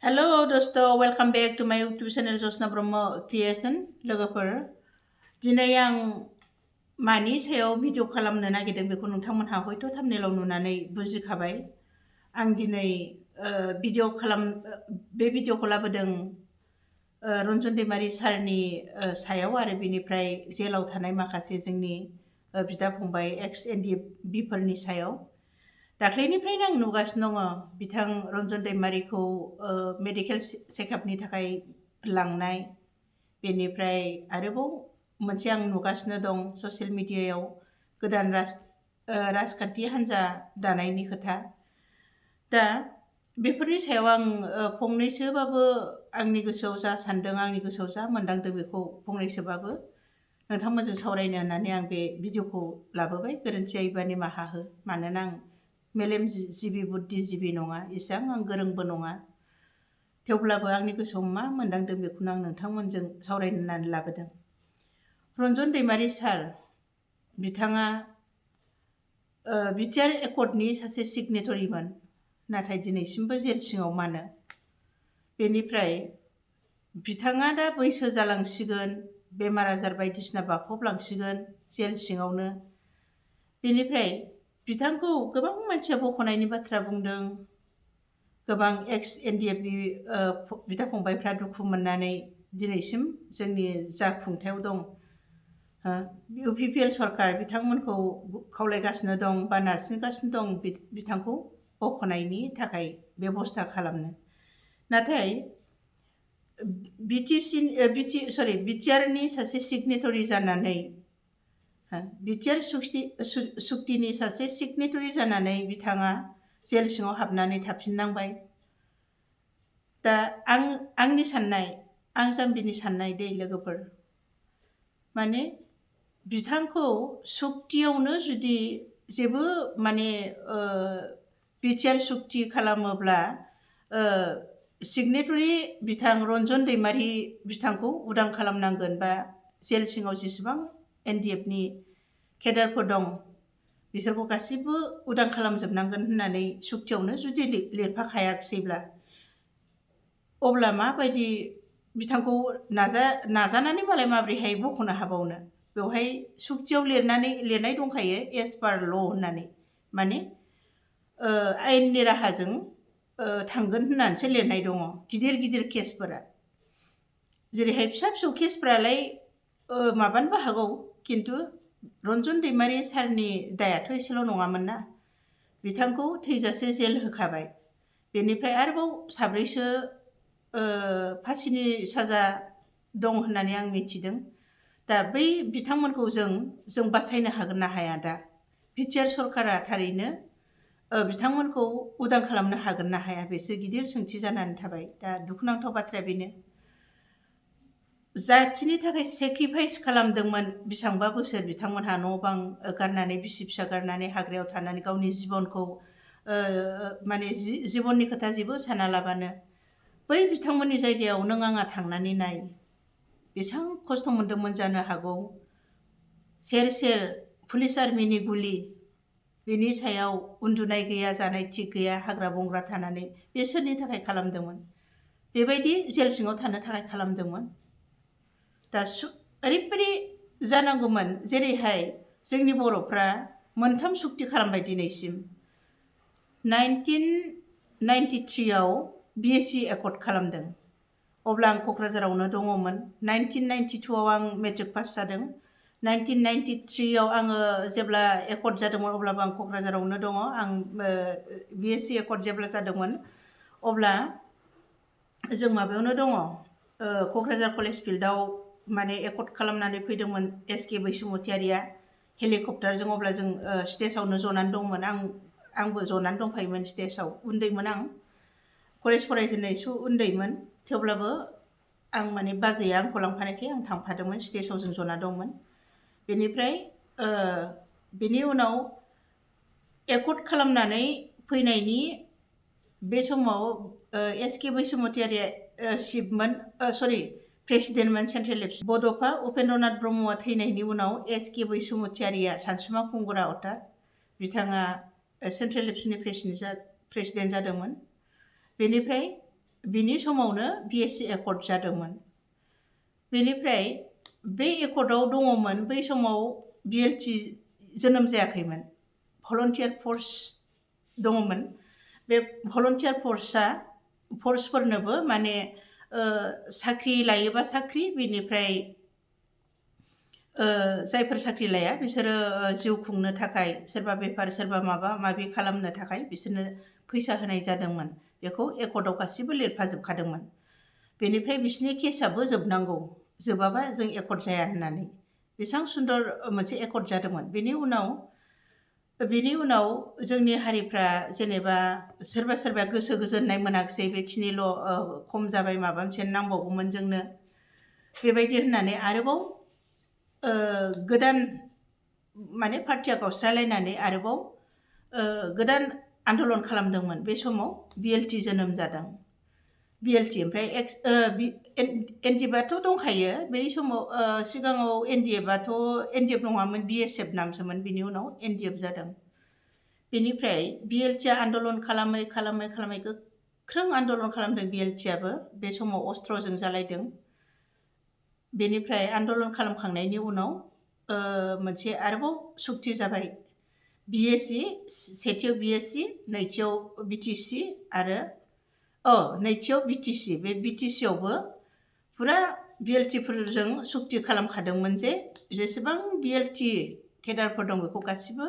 Hello दोस्त welcome back to माय YouTube channel जसना Brahma creation लोगोफोर दिनै आं मानि सायाव भिडिअ खालामनो नागिरदों बेखौ नोंथांमोनहा हयथ' थाम्बनेलाव नुनानै बुजिखाबाय आं दिनै भिडिअ खालाम बे भिडिअखौ लाबोदों रन्जन दैमारि सारनि सायाव आरो बिनिफ्राय जेलाव थानाय माखासे जोंनि बिदा फंबाय एक्स एनडिएफबि फोरनि सायाव दाख्लैनिफ्रायनो आं नुगासिनो दङ बिथां रन्जन दैमारिखौ मेडिकेल चेकआपनि थाखाय लांनाय बेनिफ्राय आरोबाव मोनसे आं नुगासिनो दं ससियेल मिडियायाव गोदान राजखान्थि हान्जा दानायनि खोथा दा बेफोरनि सायाव आं फंनैसोबाबो आंनि गोसोआव जा सान्दों आंनि गोसोआव जा मोनदांदों बेखौ फंनैसोबाबो नोंथांमोनजों सावरायनो होननानै आं बे भिडिअखौ लाबोबाय गोरोन्थि जायोबा निमाहा हो मानोना आं मेलेमजिबि बुद्धिजिबि नङा एसेबां आं गोरोंबो नङा थेवब्लाबो आंनि गोसोआव मा मोनदांदों बेखौनो आं नोंथांमोनजों सावरायनो होननानै लाबोदों रन्जन दैमारि सार बिथाङा बिटिआर एकर्डनि सासे सिगनेटरिमोन नाथाय दिनैसिमबो जेल सिङाव मानो बेनिफ्राय बिथाङा दा बैसो जालांसिगोन बेमार आजार बायदिसिना बाफबलांसिगोन जेल सिङावनो बेनिफ्राय बिथांखौ गोबां मानसिया बख'नायनि बाथ्रा बुंदों गोबां एक्स एनडिएफबि बिदा फंबायफ्रा दुखु मोननानै दिनैसिम जोंनि जा खुंथायाव दं इउपिपिएल सरकार बिथांमोनखौ खावलायगासिनो दं बा नारसिनगासिनो दं बिथांखौ बख'नायनि थाखाय बेबस्था खालामनो नाथाय बिटिआरनि सासे सिगनेटरि जानानै बिटिआर सुक्तिनि सासे सिगनेटरि जानानै बिथाङा जेल सिङाव हाबनानै थाफिननांबाय दा आंनि साननाय आं जाम्बिनि साननाय दै लोगोफोर माने बिथांखौ सुक्तियावनो जुदि जेबो माने बिटिआर सुक्ति खालामोब्ला सिगनेटरि बिथां रन्जन दैमारि बिथांखौ उदां खालामनांगोन बा जेल सिङाव जेसेबां एनडिएफनि केडारफोर दं बिसोरखौ गासिबो उदां खालामजोबनांगोन होननानै सुक्तियावनो जुदि लिरफाखायाखिसैब्ला अब्ला माबायदि बिथांखौ नाजानानै मालाय माबोरैहाय बख'नो हाबावनो बेवहाय सुक्तियाव लिरनाय दंखायो एज पार ल' होननानै माने आयेननि राहाजों थांगोन होननानैसो लिरनाय दङ गिदिर गिदिर केसफोरा जेरैहाय फिसा फिसौ केसफ्रालाय माबानोबो हागौ खिन्थु रन्जन दैमारि सारनि दायाथ' एसेल' नङामोन ना बिथांखौ थैजासे जेल होखाबाय बेनिफ्राय आरोबाव साब्रैसो फासिनि साजा दं होननानै आं मिथिदों दा बै बिथांमोनखौ जों बासायनो हागोन ना हाया दा बिटिआर सरकारा थारैनो बिथांमोनखौ उदां खालामनो हागोन ना हाया बेसो गिदिर सोंथि जानानै थाबाय दा दुखुनांथाव बाथ्राया बेनो जाथिनि थाखाय सेक्रिफाइस खालामदोंमोन बेसेबांबा बोसोर बिथांमोनहा न' बां गारनानै बिसि फिसा गारनानै हाग्रायाव थानानै गावनि जिबनखौ माने जिबननि खोथा जेबो सानालाबानो बै बिथांमोननि जायगायाव नों आंहा थांनानै नाय बेसेबां खस्थ' मोन्दोंमोन जानो हागौ सेर सेर पुलिस आर्मिनि गुलि बेनि सायाव उन्दुनाय गैया जानाय थिग गैया हाग्रा बंग्रा थानानै बे सोरनि थाखाय खालामदोंमोन बेबायदि जेल सिङाव थानो थाखाय खालामदोंमोन दा ओरैबायदि जानांगौमोन जेरैहाय जोंनि बर'फ्रा मोनथाम सुक्ति खालामबाय दिनैसिम 1993आव बिएसि एकर्ड खालामदों अब्ला आं क'क्राझारावनो दङमोन 1992आव आं मेट्रिक पास जादों 1993आव आङो जेब्ला एकर्ड जादोंमोन अब्लाबो आं क'क्राझारावनो दङ आं बिएसि एकर्ड जेब्ला जादोंमोन अब्ला जों माबायावनो दङ क'क्राझार कलेज फिल्डआव माने एकर्ड खालामनानै फैदोंमोन एसके बैसुमुतियारिया हेलिकप्टारजों अब्ला जों स्टेजआवनो जनानै दंमोन आंबो जनानै दंफायोमोन स्टेजआव उन्दैमोन आं कलेज फरायजेननायसो उन्दैमोन थेवब्लाबो आं माने बाजैया आंखौ लांफानायखाय आं थांफादोंमोन स्टेजआव जों जना दंमोन बेनिफ्राय बेनि उनाव एकर्ड खालामनानै फैनायनि बे समाव एसके बैसुमुतियारिया चिफमोन प्रेसिडेन्टमोन सेन्ट्रेल एबसु बड'फा उपेन्द्रनाथ ब्रह्मआ थैनायनि उनाव एसके बैसुमुतियारिया सानसुमा खुंगुरा अर्थात बिथाङा सेन्ट्रेल एबसुनि प्रेसिडेन्ट जादोंमोन बेनिफ्राय बिनि समावनो BSc एकर्ड जादोंमोन। बेनिफ्राय बे एकर्डआव दङमोन बै समाव BLT जोनोम जायाखैमोन, भलन्टियार फर्स दङमोन। बे भलन्टियार फर्सफोरनोबो माने साख्रि लायोबा साख्रि, बेनिफ्राय जायफोर साख्रि लाया बिसोरो जिउ खुंनो थाखाय सोरबा बेफार सोरबा माबा माबि खालामनो थाखाय बिसोरनो फैसा होनाय जादोंमोन। बेखौ एकर्डआव गासिबो लिरफाजोबखादोंमोन। बेनिफ्राय बिसिनि केसआबो जोबनांगौ, जोबाबा जों एकर्ड जाया होननानै बेसेबां सुन्दर मोनसे एकर्ड जादोंमोन। बेनि उनाव जोंनि हारिफ्रा जेनेबा सोरबा गोसो गोजोननाय मोनाखिसै, बेखिनिल' खम जाबाय, माबा मोनसे नांबावगौमोन जोंनो, बेबायदि होननानै आरोबाव गोदान माने पार्टिया गावस्रालायनानै आरोबाव गोदान आन्दलन खालामदोंमोन। बे समाव BLT जोनोम जादों। BLT ओमफ्राय NDF-आथ' दंखायो बै समाव। सिगाङाव NDF नङामोन, BSF नामसोमोन। बिनि उनाव NDF जादों। बेनिफ्राय BLT आन्दलन खालामै गोख्रों आन्दलन खालामदों BLT-आबो। बे समाव अस्त्रजों जालायदों। बेनिफ्राय आन्दलन खालामखांनायनि उनाव मोनसे आरोबाव सुक्ति जाबाय। BSc, सेथियाव BSc, नैथियाव BTC आरो नैथियाव BTC। बे BTC-आवबो फुरा BLT-फोरजों सुक्ति खालामखादोंमोन जे जेसेबां BLT केडारफोर दं बेखौ गासिबो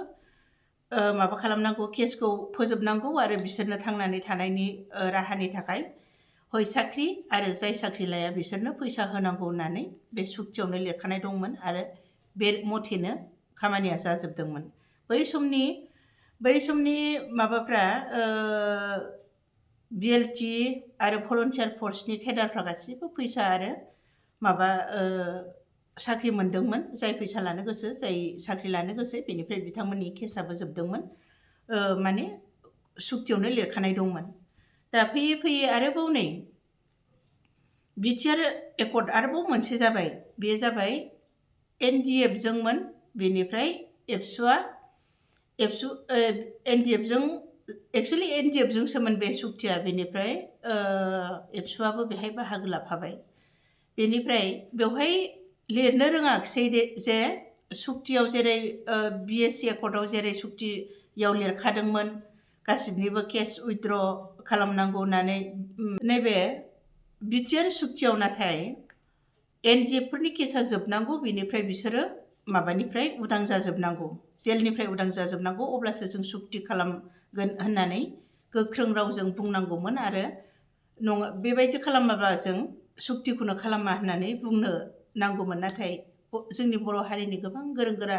माबा खालामनांगौ, केसखौ फोजोबनांगौ आरो बिसोरनो थांनानै थानायनि राहानि थाखाय हय साख्रि आरो जाय साख्रि लाया बिसोरनो फैसा होनांगौ होननानै बे सुक्तियावनो लिरखानाय दंमोन आरो बे मथेनो खामानिया जाजोबदोंमोन। बै समनि माबाफ्रा BLT आरो भलन्टियार फर्सनि केडारफ्रा गासिबो फैसा आरो माबा साख्रि मोनदोंमोन। जाय फैसा लानो गोसो, जाय साख्रि लानो गोसो, बेनिफ्राय बिथांमोननि केसआबो जोबदोंमोन। माने सुक्तियावनो लिरखानाय दंमोन। दा फैयै आरोबाव नै बिटिआर एकर्ड आरोबाव मोनसे जाबाय। बे जाबाय NDF-जोंमोन। बेनिफ्राय NDF-जोंसोमोन बे सुक्तिया। बेनिफ्राय एबसुआबो बेहाय बाहागो लाफाबाय। बेनिफ्राय बेवहाय लिरनो रोङाखिसै जे सुक्तियाव जेरै BSc एकर्डआव जेरै सुक्तियाव लिरखादोंमोन गासिबनिबो केस उइथड्र खालामनांगौ होननानै, नैबे बिटिआर सुक्तियाव नाथाय NDF-फोरनि केसा जोबनांगौ, बेनिफ्राय बिसोरो माबानिफ्राय उदां जाजोबनांगौ, जेलनिफ्राय उदां जाजोबनांगौ, अब्लासो जों सुक्ति खालामगोन होननानै गोख्रों रावजों बुंनांगौमोन। आरो नङा, बेबायदि खालामाबा जों सुक्तिखौनो खालामा होननानै बुंनो नांगौमोन। नाथाय जोंनि बर' हारिनि गोबां गोरों गोरा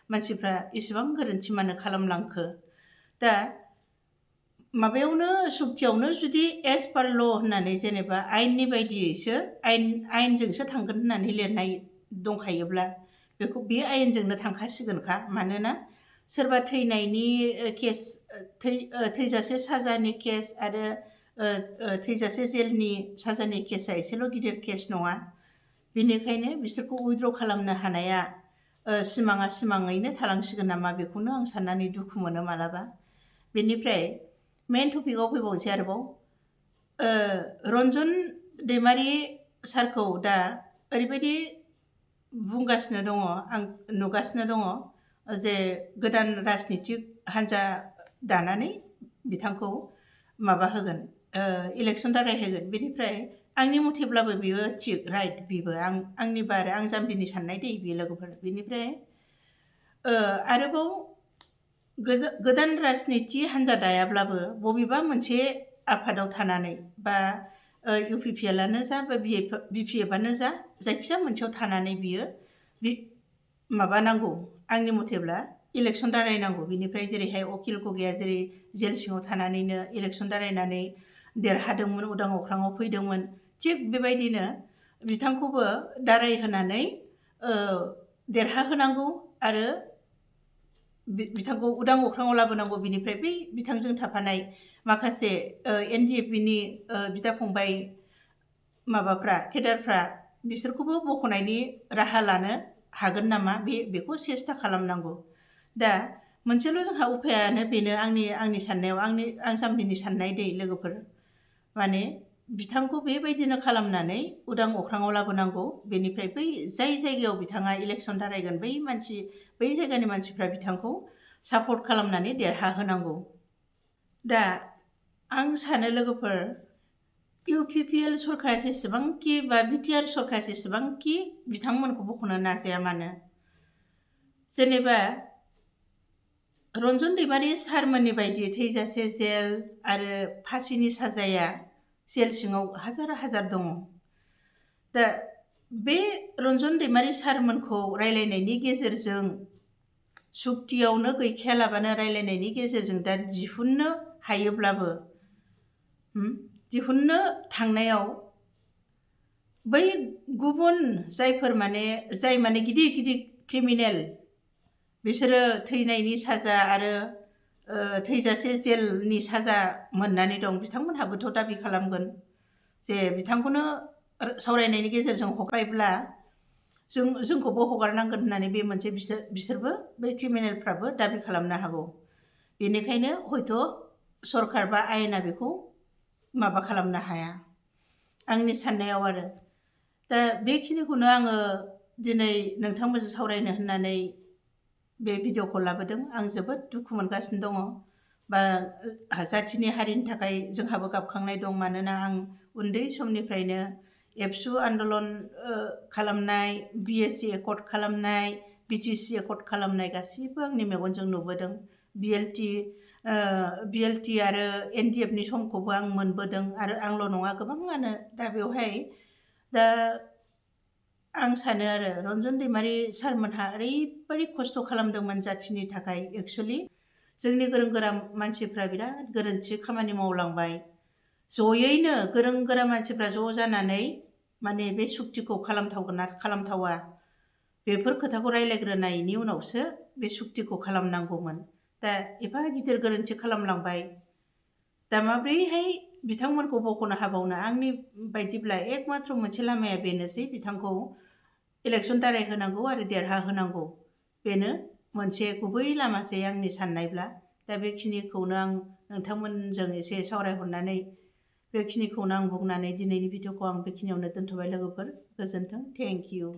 मानसिफ्रा इसेबां गोरोन्थि मानो खालामलांखो। दा माबायावनो सुक्तियावनो जुदि एज पार ल होननानै, जेनेबा आयेननि बायदियैसो आयेनजोंसो थांगोन होननानै लिरनाय दंखायोब्ला बेखौ बे आयेनजोंनो थांखासिगोनखा। मानोना सोरबा थैनायनि केस, थैजासे साजानि केस आरो थैजासे जेलनि साजानि केसा एसेल' गिदिर केस नङा। बेनिखायनो बिसोरखौ उइथड्र खालामनो हानाया सिमाङा सिमाङैनो थालांसिगोन नामा, बेखौनो आं साननानै दुखु मोनो मालाबा। बेनिफ्राय मेइन टपिकआव फैबावनोसै आरोबाव। रन्जन दैमारि सारखौ दा ओरैबायदि बुंगासिनो दङ, आं नुगासिनो दङ जे गोदान राजनितिक हान्जा दानानै बिथांखौ माबा होगोन, इलेक्सन दारायहोगोन। बेनिफ्राय आंनि मथेब्लाबो बियो थिग, राइट। बेबो आंनिबा आरो आं जाम्बिनि साननाय दै बे लोगोफोर। बेनिफ्राय आरोबाव गोदान राजनिति हान्जा दायाब्लाबो बबेबा मोनसे आफादाव थानानै, बा UPPL-आनो जा बा BPF-आनो जा, जायखिजाया मोनसेयाव थानानै बियो माबानांगौ, आंनि मथेब्ला इलेक्सन दारायनांगौ। बिनिफ्राय जेरैहाय अकिल गगैया जेरै जेल सिङाव थानानैनो इलेक्सन दारायनानै देरहादोंमोन, उदां अख्राङाव फैदोंमोन, थिग बेबायदिनो बिथांखौबो दारायहोनानै देरहाहोनांगौ आरो बिथांखौ उदां अख्राङाव लाबोनांगौ। बिनिफ्राय बै बिथांजों थाफानाय माखासे NDF-नि बिदा फंबाय माबाफ्रा, केडारफ्रा, बिसोरखौबो बख'नायनि राहा लानो हागोन नामा, बेखौ सेस्था खालामनांगौ। दा मोनसेल' जोंहा उफायानो बेनो, आंनि साननायाव, आं जाम्बिनि साननाय दै लोगोफोर। माने बिथांखौ बेबायदिनो खालामनानै उदां अख्राङाव लाबोनांगौ। बेनिफ्राय बै जाय जायगायाव बिथाङा इलेक्सन दारायगोन बै जायगानि मानसिफ्रा बिथांखौ सापर्ट खालामनानै देरहाहोनांगौ। दा आं सानो लोगोफोर, UPPL सरकारा जेसेबांखि बा BTR सरकारा जेसेबांखि बिथांमोनखौ बख'नो नाजाया मानो, जेनेबा रन्जन दैमारि सारमोननि बायदि थैजासे जेल आरो फासिनि साजाया जेल सिङाव हाजार हाजार दङ। दा बे रन्जन दैमारि सारमोनखौ रायलायनायनि गेजेरजों, सुक्तियावनो गैखायालाबानो रायलायनायनि गेजेरजों दा दिहुननो हायोब्लाबो, दिहुननो थांनायाव बै गुबुन जाय माने गिदिर गिदिर क्रिमिनेल, बिसोरो थैनायनि साजा आरो थैजासे जेलनि साजा मोननानै दं, बिथांमोनहाबोथ' दाबि खालामगोन जे बिथांखौनो सावरायनायनि गेजेरजों हगारबायब्ला जोंखौबो हगारनांगोन होननानै बे मोनसे बिसोरबो बै क्रिमिनेलफ्राबो दाबि खालामनो हागौ। बेनिखायनो हयथ' सरकार बा आयेना बेखौ माबा खालामनो हाया, आंनि साननायाव आरो। दा बेखिनिखौनो आङो दिनै नोंथांमोनजों सावरायनो होननानै बे भिडिअखौ लाबोदों। आं जोबोद दुखु मोनगासिनो दङ, बा जाथिनि हारिनि थाखाय जोंहाबो गाबखांनाय दं। मानोना आं उन्दै समनिफ्रायनो एबसु आन्दलन खालामनाय, BSc एकर्ड खालामनाय, BTC एकर्ड खालामनाय गासिबो आंनि मेगनजों नुबोदों। BLT आरो NDF नि समखौबो आं मोनबोदों, आरो आंल' नङा गोबाङानो। दा बेवहाय आं सानो आरो रन्जन दैमारि सारमोनहा ओरैबायदि खस्थ' खालामदोंमोन जाथिनि थाखाय। एक्सुवेलि जोंनि गोरों गोरा मानसिफ्रा बिराद गोरोन्थि खामानि मावलांबाय। जयैनो गोरों गोरा मानसिफ्रा ज' जानानै माने बे सुक्तिखौ खालामथावगोन ना खालामथावा, बेफोर खोथाखौ रायलायग्रोनायनि उनावसो बे सुक्तिखौ खालामनांगौमोन। दा एफा गिदिर गोरोन्थि खालामलांबाय, दा माब्रैहाय बिथांमोनखौ बख'नो हाबावनो? आंनि बायदिब्ला एकमात्र मोनसे लामाया बेनोसै, बिथांखौ इलेक्सन दारायहोनांगौ आरो देरहाहोनांगौ। बेनो मोनसे गुबै लामासै आंनि साननायब्ला। दा बेखिनिखौनो आं नोंथांमोनजों एसे सावरायहरनानै, बेखिनिखौनो आं बुंनानै दिनैनि भिडिअखौ आं बेखिनियावनो दोनथ'बाय लोगोफोर। गोजोन्थों। Thank you.